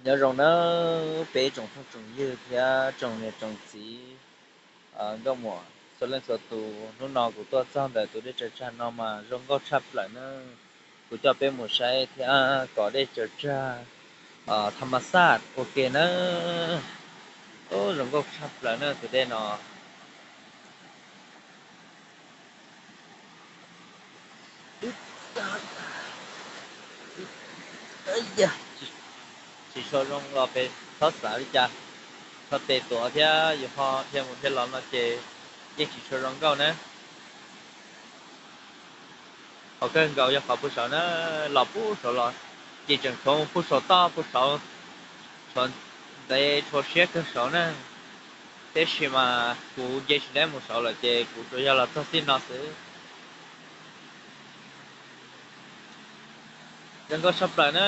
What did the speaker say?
Nyob zoo nawb peb tsoom phooj tsoom ywg thiab tsoom niam tsoom txiv nkauj muam txhua leej txhua tus. Hnub no kuv tuaj txog ntawm tus dej tsaws tsag no mas zoo nkauj tshaj plaws na. Kuv coj peb mus saib thiab kom dej tsaws tsag tham mas xaj ua ke na. Zoo nkauj tshaj plaws na tus dej no. Tsis tshua zoo los peb txhob xav li cas, txhob tes tuav thiab yus ho dhia mus dhia los no ces yeej tsis tshua zoo nkauj na. Qhov kawg nkaus yog qhov puag saud na, los puag saud los ces tseem tshuav mus puag saum toj puag saud, tshuav ntev tshuav siab kawg saud na. Tiam sis mas kuv nce tsis deb mus saud lawm ces kuv tsuas yog los txog txij no xwb. Zoo nkauj tshaj plaws na.